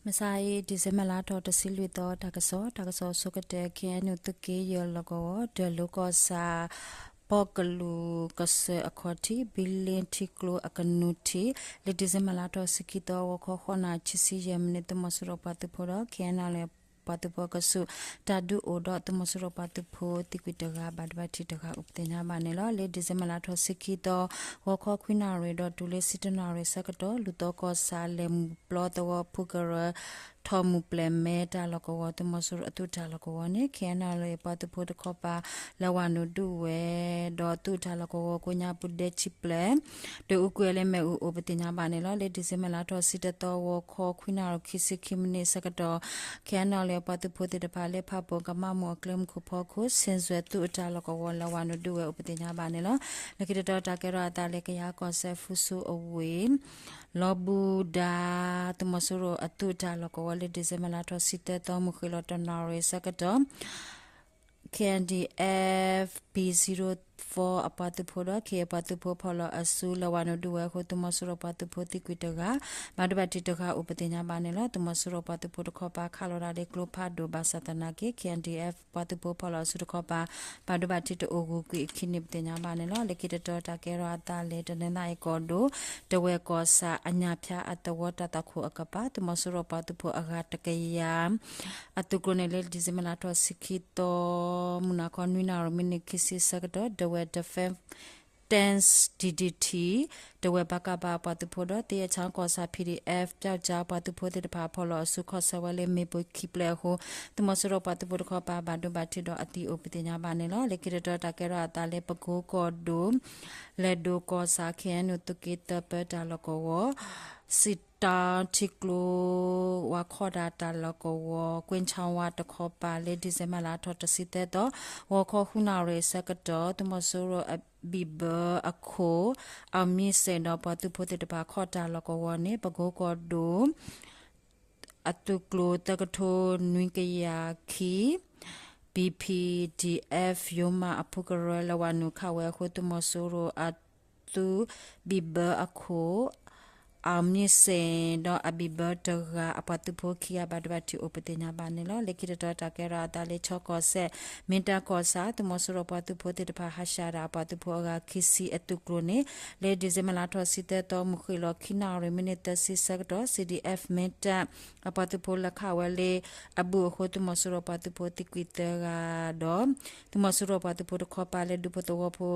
မုၢ်ဆါအံၤ December လါထီၣ်တဆံလွံၢ်သီ တၢ်ကစီၣ်, တၢ်ကစီၣ်အဆိကတၢၢ် ခ့ၣ်အဲၣ်ယူၣ် သုးက့ယဲၢ်လီၢ်ကဝီၤ ဒၢၣ်လိၤကီၢ်ဆၣ် ပီၣ်ကလူးကစၢၢ်အခီၣ်ထံး ဘံလ့ထံကျိအကနူၤထံး လၢ December လါထီၣ်ဆံခံသီ ဂီၤခီ ဃိးနၣ်ရံၣ် ခံဆံယဲၢ်မံးနံး သုးမီၤစိရိၤပှၤသုးဖိဒီး ခ့ၣ်အဲၣ်ယူၣ် ပှၤသုးဖိအကဆူး တၢ်ဒုးအိၣ်ဒီး သုးမီၤစိရိၤပှၤသုးဖိသံကွံာ်တဂၤ ဘၣ်ဒိဘၣ်ထံးတဂၤအိၣ်ပသ့ၣ်ညါဘၣ်န့ၣ်လီၤ. လၢ December လါထီၣ်ဆံခံသီ ဂီၤခီခွံနၣ်ရံၣ်ဒီးတုၤလၢဆံတၢနၣ်ရံၣ်ဆၢကတီၢ် လူၢ်သီကီၢ်ဆၣ်လဲၤမုၢ်ပျီသဝီဖုကရၢ ထီၣ်မုၢ်ပျဲၢ်မဲတၢ်လီၢ်ကဝီၤ သုးမီၤစိရိၤအသုးတၢ်လီၢ်ကဝီၤန့ၣ် ခ့ၣ်အဲၣ်ယူၣ် ပှၤသုးဖိတခီပၤ လၢဝၤနုာ်ဒုးဝဲ ဒီးသုးတၢ်လီၢ်ကဝီၤကိးညါပူၤ ဒဲထံပျဲၢ် ဒုးအူကွံာ်လၢမ့ၣ်အူအိၣ်ပသ့ၣ်ညါဘၣ်န့ၣ်လီၤ. လၢ December လါထီၣ်ဆံတၢသီ ဂီၤခီခွံနၣ်ရံၣ် ခံဆံခံမံးနံးဆၢကတီၢ် ခ့ၣ်အဲၣ်ယူၣ် ပှၤသုးဖိသ့ၣ်တဖၣ် လၢဖးပိၣ်ကမၣ်မူၣ်အကျဲမုၢ်ခိၣ်ဖီခိၣ် ဆ့ၣ်စွဲသုးအတၢ်လီၢ်ကဝီၤ လၢဝၤနုာ်ဒုးဝဲအိၣ်ပသ့ၣ်ညါဘၣ်န့ၣ်လီၤ. လၢခံတတီၤ တၢ်ကဲထီၣ်အသးလၢ ကယၤကီၢ်စဲၣ် ဖရူဆိအဝ့ၢ် လီၤဘူဒၤ သုးမီၤစိရိၤအသုးတၢ်လီၢ်ကဝီၤ လၢ December လါထီၣ်ဆံတၢသီ မုၢ်ဃ့ၢ်လီၤတနၣ်ရံၣ်ဆၢကတီၢ် K N D F B zero four အပှၤသုးဖိဒီး ခ့ၣ်အဲၣ် ပှၤသုးဖိဖီၣ်လီၤအစု လၢဝၤနုာ်ဒုးဝဲအဃိ သုးမီၤစိရိၤပှၤသုးဖိသံကွံာ်တဂၤ ဘၣ်ဒိဘၣ်ထံးတဂၤအိၣ်ပသ့ၣ်ညါဘၣ်န့ၣ်လီၤ. သုးမီၤစိရိၤပှၤသုးဖိတခီပၤ ခးလီၤဒၣ်လၢကျိဖးဒိၣ် ဘၣ်ဆၣ်သနာ်က့ K N D F ပှၤသုးဖိဖီၣ်လီၤအစုတခီပၤ ဘၣ်ဒိဘၣ်ထံးတအိၣ်ဂုၤကွံာ်အခံန့ၣ် ပသ့ၣ်ညါဘၣ်န့ၣ်လီၤ. လၢခံတတီၤ တၢ်ကဲထီၣ်အသးလၢ တနီသရံၣ်ကီၢ်ဒိၣ် တဝဲၢ်ကီၢ်ဆၣ် အညၣ်ဖၠါအသဝီတၢ်သွၣ်ခိၣ်အကပၤ သုးမီၤစိရိၤပှၤသုးဖိအဂၤတကယၤ အသုးကျိၤန့ၣ်လၢ December လါထီၣ်ဆံခံသီ မုၢ်နၤခီ နွံနၣ်ရံၣ် မံးနံးခံဆံဆၢကတီၢ် ဒဝဲၢ် Defense Ten D D T ဒဝဲၢ် ပကဖ အပှၤသုးဖိဒီး သယဲၣ်ချောင်းကီၢ်ဆၣ် P D F ပျောက်ကျား ပှၤသုးဖိသ့ၣ်တဖၣ် ဖီၣ်လီၤအစုခီၣ်ဆၢဝဲလၢမ့ၣ်ပိၢ်ခံဖျၢၣ်အဃိ သုးမီၤစိရိၤပှၤသုးဖိတခီပၤ ဘၣ်ဒိဘၣ်ထံးဒီးအသံအိၣ်ပသ့ၣ်ညါဘၣ်န့ၣ်လီၤ. လၢခံတတီၤ တၢ်ကဲထီၣ်အသးလၢ ပကိကီၢ်ဒိၣ် လဲၤဒိၣ်ကီၢ်ဆၣ် K N U သုးက့သၢပၢတၢ်လီၢ်ကဝီၤ စံးတီထံကျိ ဝါခီၣ်ဒၣ်တၢ်လီၢ်ကဝီၤ ကွ့ၣ်ဆၣ်ဝါတခီပၤလၢ December လါထီၣ်တဆံသၢသီ ဂီၤခီဃုနၣ်ရံၣ်ဆၢကတီၢ် သုးမီၤစိရိၤအဘံၣ်ဘၢအခိၣ် အောင်မြင့်စိန် ဒီးပှၤသုးဖိသ့ၣ်တဖၣ် ခီၣ်တၢ်လီၢ်ကဝီၤန့ၣ် ပကိကီၢ်ဒိၣ် အသုးကျိၤသၢကထိနွံကယၤခံ P P D F ယိမးအဖုကရၢ လၢဝၤနုာ်ခးဝဲအဃိ သုးမီၤစိရိၤအသုးဘံၣ်ဘၢအခိၣ် အောင်မြင့်စိန် ဒီးအဘံၣ်ဘၢတဂၤ အပှၤသုးဖိခံဂၤ ဘၣ်ဒိဘၣ်ထံးအိၣ်ပသ့ၣ်ညါဘၣ်န့ၣ်လီၤ. လၢခံတတီၤ တၢ်ကဲထီၣ်အသးလၢ ခၠီကီၢ်စဲၣ် မ့ၢ်တၢ်ကီၢ်ဆၣ် သုးမီၤစိရိၤပှၤသုးဖိသ့ၣ်တဖၣ် ဟးဆှၣ်ဒၣ်အပှၤသုးဖိအဂၤခံဆံအသုးကျိၤန့ၣ် လၢ December လါထီၣ်ဆံသၢသီ မုၢ်ဃ့ၢ်လီၤခံနၣ်ရံၣ် မံးနံးသၢဆံဆၢကတီၢ် C D F မ့ၢ်တၢ် အပှၤသုးဖိလၢခးဝဲလၢအဘူးအဃိ သုးမီၤစိရိၤပှၤသုးဖိသံကွံာ်သၢဂၤဒီး သုးမီၤစိရိၤပှၤသုးဖိတခီပၤလၢဒူဖိသဝီဖိ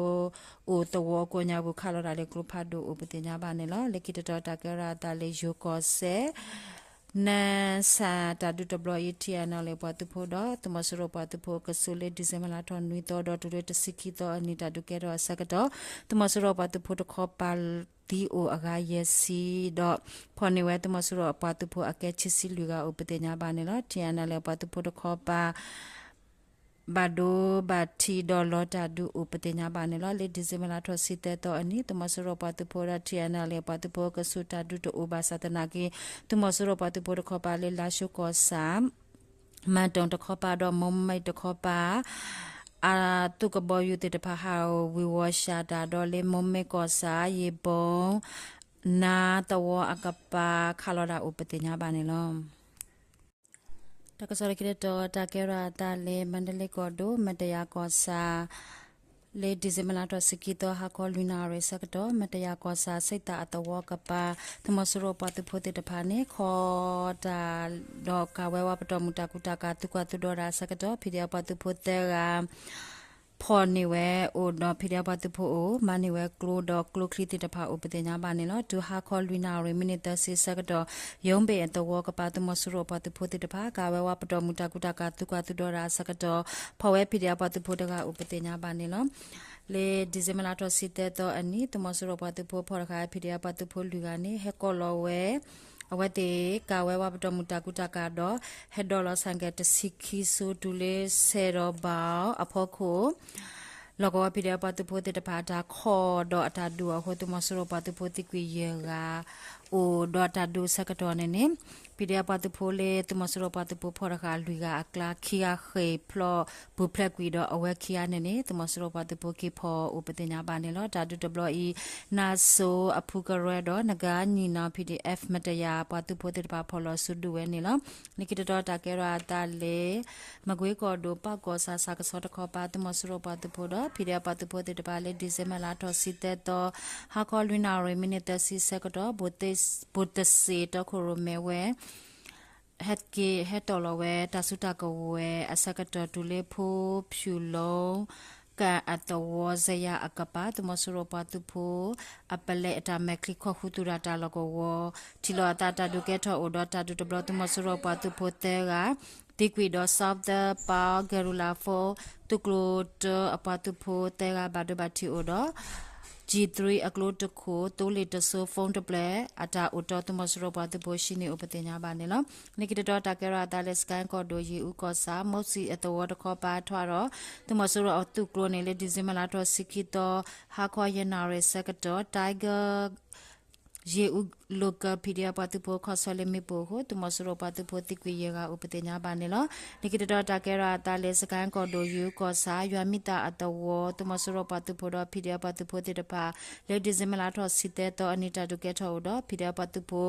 အိၣ်သဝီကိးညါပူၤ ခးလီၤဒၣ်လၢကျိဖးဒိၣ်အိၣ်ပသ့ၣ်ညါဘၣ်န့ၣ်လီၤ. လၢခံတတီၤ တၢ်ကဲထီၣ်အသးလၢယိၤကီၢ်စဲၣ် နစၢ် တၢ်ဒုးတဘျီအံၤ T N L A ပှၤသုးဖိဒီး သုးမီၤစိရိၤပှၤသုးဖိအကဆူးလၢ December လါထီၣ်နွံသီဒီးတုၤလၢတဆံခံသီအနံၤ တၢ်ဒုးကဲထီၣ်အဆၢကတီၢ် သုးမီၤစိရိၤပှၤသုးဖိတခီပၤ သံအိၣ်အဂၤယဲၢ်ဆံဒီး ဖီၣ်န့ၢ်ဝဲသုးမီၤစိရိၤအပှၤသုးဖိအကဲခံဆံလွံၢ်ဂၤအိၣ်ပသ့ၣ်ညါဘၣ်န့ၣ်လီၤ. T N L A ပှၤသုးဖိတခီပၤ ဘၣ်ဒိဘၣ်ထံးဒီးလီၤတၢ်ဒုးအိၣ်ပသ့ၣ်ညါဘၣ်န့ၣ်လီၤ. လၢ December လါထီၣ်ဆံသၢသီအနံၤ သုးမီၤစိရိၤပှၤသုးဖိဒီး T N L A ပှၤသုးဖိအကဆူး တၢ်ဒုးတအိၣ်ဘၣ်ဆၣ်သနာ်က့ သုးမီၤစိရိၤပှၤသုးဖိတခီပၤလၢ လါၡိကီၢ်ဆၣ် မၤတုံတခီပၤဒီး မိၢ်မ့ၢ်တခီပၤ အသုးကဘီယူၤသ့ၣ်တဖၣ် ဟးဝ့ၤဝီၤဆှၣ်တၢ်ဒီး လၢမိၢ်မ့ၢ်ကီၢ်ဆၣ် ယ့ၢ်ဘိ နါသဝီအကပၤ ခးလီၤဒၣ်အိၣ်ပသ့ၣ်ညါဘၣ်န့ၣ်လီၤ. တၢ်ကစီၣ်လၢခံတတီၤ တၢ်ကဲထီၣ်အသးလၢ မါဒလ့ကီၢ်ဒိၣ် မတယၤကီၢ်ဆၣ် လၢ December လါထီၣ်ဆံခံသီ ဟါခီလွံၢ်နၣ်ရံၣ်ဆၢကတီၢ် မတယၤကီၢ်ဆၣ် စံးသးအသဝီကပၤ သုးမီၤစိရိၤပှၤသုးဖိသ့ၣ်တဖၣ်န့ၣ် ခီတၢ်ဒီးကၤဝဲဝါပတီၢ်မုၢ်တၢ်ကူတၢ်ကၤ သုကွၢ်သုဒီးတၢ်အဆၢကတီၢ် ဖံးဒဲးပှၤသုးဖိသၢဂၤ ဖီၣ်န့ၢ်ဝဲအိၣ်ဒီး ဖံးဒဲးပှၤသုးဖိအိၣ် မၤန့ၢ်ဝဲကျိဒီးကျိချံသ့ၣ်တဖၣ်အိၣ်ပသ့ၣ်ညါဘၣ်န့ၣ်လီၤ. တုၤဟါခီလွံၢ်နၣ်ရံၣ် မံးနံးသၢဆံဆၢကတီၢ် ယိဘ့ၣ်အသဝီကပၤ သုးမီၤစိရိၤပှၤသုးဖိသ့ၣ်တဖၣ် ကၤဝဲဝါပတီၢ်မုၢ်တၢ်ကူတၢ်ကၤ သုကွၢ်သုဒီးတၢ်အဆၢကတီၢ် ဖီၣ်ဝဲဖံးဒဲးပှၤသုးဖိတဂၤအိၣ်ပသ့ၣ်ညါဘၣ်န့ၣ်လီၤ. လၢ December လါထီၣ်ဆံသၢသီအနံၤ သုးမီၤစိရိၤပှၤသုးဖိဖီၣ်တဃာ် ဖံးဒဲးပှၤသုးဖိလွံၢ်ဂၤန့ၣ် ဟဲကိးလီၤဝဲ အဝဲသ့ၣ်ကၤဝဲဝါပတီၢ်မုၢ်တၢ်ကူတၢ်ကၤဒီး ဟဲဒိးလီၤဆၣ်ကဲၣ်တဆံခံစိ တုၤလၢဆဲးဒီးဘၣ်အဖီခိၣ် လီၢ်ကဝီၤဖံးဒဲးပှၤသုးဖိသ့ၣ်တဖၣ် အတၢ်ခီၣ်ဒီးအတၢ်ဒုးအဃိ သုးမီၤစိရိၤပှၤသုးဖိသံကွံာ်ယဲၢ်ဂၤအိၣ်ဒီးတၢ်ဒုးဆၢကတီၢ်န့ၣ်န့ၣ် ဖံးဒဲးအပှၤသုးဖိလၢသုးမီၤစိရိၤပှၤသုးဖိဖီၣ်တဃာ်လွံၢ်ဂၤအကျါ ခံဂၤဃ့ၢ်ဖျိးပူၤဖျဲးကွံာ်ဒီး အဝဲခံဂၤန့ၣ်န့ၣ် သုးမီၤစိရိၤပှၤသုးဖိက့ၤဖီၣ်အိၣ်ပသ့ၣ်ညါဘၣ်န့ၣ်လီၤ. တၢ်ဒုးတဘျီအံၤ နၢ်စိၤအဖုကရၢဒီး နဂါညီၣ်နီၤ P D F မတယၤ ပှၤသုးဖိသ့ၣ်တဖၣ်ဖီၣ်လီၤစုဒုးဝဲန့ၣ်လီၤ. လၢခံတတီၤတၢ်ကဲထီၣ်အသးလၢ မကွ့ကီၢ်ဒိၣ် ပၢ်ကီၢ်ဆၣ် ဆၣ်ကဆီတခီပၤ သုးမီၤစိရိၤပှၤသုးဖိဒီး ဖံးဒဲးအပှၤသုးဖိသ့ၣ်တဖၣ်လၢ ဒံၣ်စ့ဘၢၣ်လါထီၣ်ဆံသၢသီ ဟါခီလွံၢ်နၣ်ရံၣ် မံးနံးသၢဆံဆၢကတီၢ် ဘိၣ်တစ့ၣ်တီခိၣ်ရိၣ်မဲဝဲ ဟဲက့ၤဟဲတီၣ်လီၤဝဲ တၢ်စုတၢ်ကဝဲၤအဆၢကတီၢ် တုၤလၢဖိဖၠူၣ်လိ ကၣ်အသဝီစ့ယၤအကပၤ သုးမီၤစိရိၤပှၤသုးဖိ အပလဲအတၢ်မဲာ်ချံခီၣ်ဃုသူၣ်တၢ်တၢ်လီၢ်ကဝီၤ ထံၣ်လိာ်အသးတၢ်ဒုးကဲထီၣ်အိၣ်ဒီး တၢ်ဒုးတဘျီ သုးမီၤစိရိၤပှၤသုးဖိသၢဂၤ သံကွံာ်ဒီး Southern Power Guerrilla Force သုးကျိၤတၢအပှၤသုးဖိသၢဂၤ ဘၣ်ဒိဘၣ်ထံးအိၣ်ဒီး G three အကျိတခိၣ် သိလ့ၣ်တစိ phone တဖျၢၣ် အတၢ်အိၣ်တီ သုးမီၤစိရိၤပှၤသုးဖိဟံးန့ၢ်အိၣ်ပသ့ၣ်ညါဘၣ်န့ၣ်လီၤ. လၢခံတတီၤတၢ်ကဲထီၣ်အသးလၢ စကဲကီၢ်ဒိၣ် ယ့ၣ်အူကီၢ်ဆၣ် မိၣ်စံၣ်အသဝီတခီပၤထီၣ်ဒီး သုးမီၤစိရိၤအသုးကျိၤန့ၣ် လၢ ဒံၣ်စ့ဘၢၣ်လါထီၣ်ဆံခံသီ ဟါခီယဲၢ်နၣ်ရံၣ်ဆၢကတီၢ် Tiger ယ့ၣ်အူ local P D F ပှၤသုးဖိခီၣ်ဆၢလၢမ့ၣ်ပိၢ်အဃိ သုးမီၤစိရိၤပှၤသုးဖိသံကွံာ်ယဲၢ်ဂၤအိၣ်ပသ့ၣ်ညါဘၣ်န့ၣ်လီၤ. လၢခံတတီၤတၢ်ကဲထီၣ်အသးလၢ စကဲကီၢ်ဒိၣ် ယ့ၣ်အူကီၢ်ဆၣ် ယွၤမံသးအသဝီ သုးမီၤစိရိၤပှၤသုးဖိဒီး P D F ပှၤသုးဖိသ့ၣ်တဖၣ် လၢ ဒံၣ်စ့ဘၢၣ်လါထီၣ်ဆံသၢသီအနံၤ တၢ်ဒုးကဲထီၣ်အိၣ်ဒီး P D F ပှၤသုးဖိ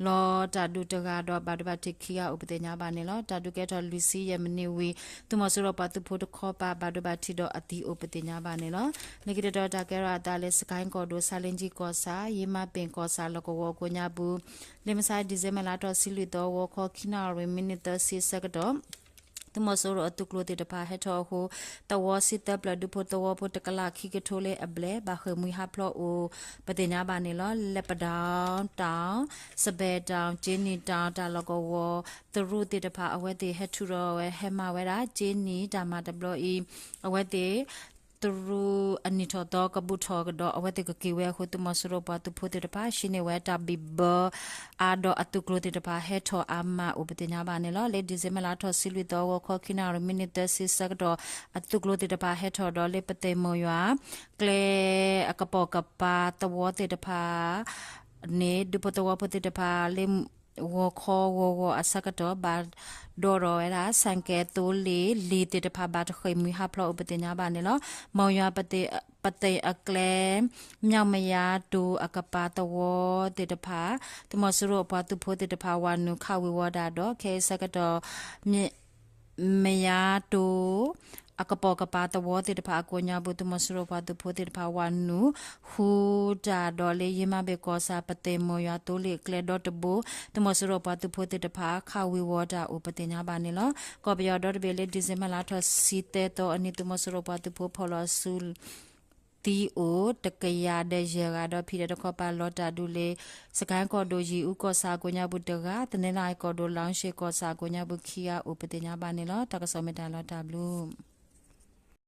လီၤတၢ်ဒုးတဂၤဒီး ဘၣ်ဒိဘၣ်ထံးခံဂၤအိၣ်ပသ့ၣ်ညါဘၣ်န့ၣ်လီၤ. တၢ်ဒုးကဲထီၣ်လွံၢ်ဆံယဲၢ်မံးနံးဝံၤ သုးမီၤစိရိၤပှၤသုးဖိတခီပၤ ဘၣ်ဒိဘၣ်ထံးဒီးအသံအိၣ်ပသ့ၣ်ညါဘၣ်န့ၣ်လီၤ. လၢခံတတီၤတၢ်ကဲထီၣ်အသးလၢ စကဲကီၢ်ဒိၣ် ဆါလ့ကၠံကီၢ်ဆၣ် ယ့မါပ့ၣ်ကီၢ်ဆၣ်လီၢ်ကဝီၤအကိးညါပူၤ လၢမဆါ ဒံၣ်စ့ဘၢၣ်လါထီၣ်ဆံလွံၢ်သီ ဂီၤခီခံနၣ်ရံၣ် မံးနံးသၢဆံဆၢကတီၢ် သုးမီၤစိရိၤအသုးကျိၤသ့ၣ်တဖၣ်ဟဲထီၣ်အဃိ သဝီဆံသၢဖျၢၣ် ဒူဖိသဝီဖိတကလးခံကထိလၢအဘျဲၣ် ဘၣ်ဃ့ၢ်မှံဟးဖျိးအိၣ်ပသ့ၣ်ညါဘၣ်န့ၣ်လီၤ. လဲၤပဒီတၢ် စဘဲတၢ် ကၠ့နံၤတၢ် တၢ်လီၢ်ကဝီၤ သရူးသ့ၣ်တဖၣ် အဝဲသ့ၣ်ဟဲထုးထီၣ်ဝဲ ဟဲမၤဝဲဒၣ် ကၠ့နံၤတၢ်မၤတဘျီအံၤ အဝဲသ့ၣ် သရူးအနံၣ်ထီၣ်သီကဘူးထီၣ်ကဒီး အဝဲသ့ၣ်ကက့ၤဝဲအဃိ သုးမီၤစိရိၤပှၤသုးဖိသ့ၣ်တဖၣ် ဟံးန့ၢ်ဝဲတၢ်ဘံၣ်ဘၢအါဒီး အသုးကျိၤသ့ၣ်တဖၣ်ဟဲထီၣ်အါမးအိၣ်ပသ့ၣ်ညါဘၣ်န့ၣ်လီၤ. လၢ ဒံၣ်စ့ဘၢၣ်လါထီၣ်ဆံလွံၢ်သီ ဂီၤခီခံနၣ်ရံၣ် မံးနံးသၢဆံဆၢကတီၢ် အသုးကျိၤသ့ၣ်တဖၣ်ဟဲထီၣ်ဒီး လၢပသ့ၣ်မိၢ်ယွၤ ကျဲအကပိာ်ကပၤသဝီသ့ၣ်တဖၣ်န့ၣ် ဒူဖိသဝီဖိသ့ၣ်တဖၣ်လၢ ဂီၤခီဂီၤဂီၤအဆၢကတီၢ် ဘၣ်ဒိးထီၣ်ဝဲဒၣ် ဆဲးကဲးသိလ့ၣ် လံာ်သ့ၣ်တဖၣ် ဘၣ်တဃ့ၢ်မှံဟးဖျိးအိၣ်ပသ့ၣ်ညါဘၣ်န့ၣ်လီၤ. မိၢ်ယွၤ ပသ့ၣ်အကျဲ မၠီၣ်မယါတိၤအကပၤသဝီသ့ၣ်တဖၣ် သုးမီၤစိရိၤအပှၤသုးဖိသ့ၣ်တဖၣ် ဝၤနုာ်ခးဝံၤဝီၤဒၣ်ဒီး ခဲအံၤဆၢကတီၢ် မယါတိၤ အကပိာ်ကပၤသဝီသ့ၣ်တဖၣ်အကိးညါပူၤ သုးမီၤစိရိၤပှၤသုးဖိသ့ၣ်တဖၣ် ဝၤနုာ်ဃုတၢ်ဒီး လၢယ့မါဘ့ၣ်ကီၢ်ဆၣ် ပသ့ၣ်မိၢ်ယွၤသိလ့ၣ်အကျဲဒီတဘိ သုးမီၤစိရိၤပှၤသုးဖိသ့ၣ်တဖၣ် ခးဝံၤဝီၤတၢ်အိၣ်ပသ့ၣ်ညါဘၣ်န့ၣ်လီၤ. ကီၢ်ပယီၤဒီတဘ့ၣ်လၢ ဒံၣ်စ့ဘၢၣ်လါထီၣ်ဆံသၢသီအနံၤ သုးမီၤစိရိၤပှၤသုးဖိဖီၣ်လီၤစု သံအိၣ် တကယၤဒီးယဲၢ်ဂၤဒီး ဖံးဒဲးတခီပၤလီၤတၢ်ဒုးလၢ စကဲကီၢ်ဒိၣ် ယ့ၣ်အူကီၢ်ဆၣ်အကိးညါပူၤတဂၤ သန့လါကီၢ်ဒိၣ် လီၣ်ၡ့ၣ်ကီၢ်ဆၣ်အကိးညါပူၤခံဂၤအိၣ်ပသ့ၣ်ညါဘၣ်န့ၣ်လီၤ. တၢ်ကစီၣ်မ့ၢ်တၢ်လီၤတၢ်ဘျုး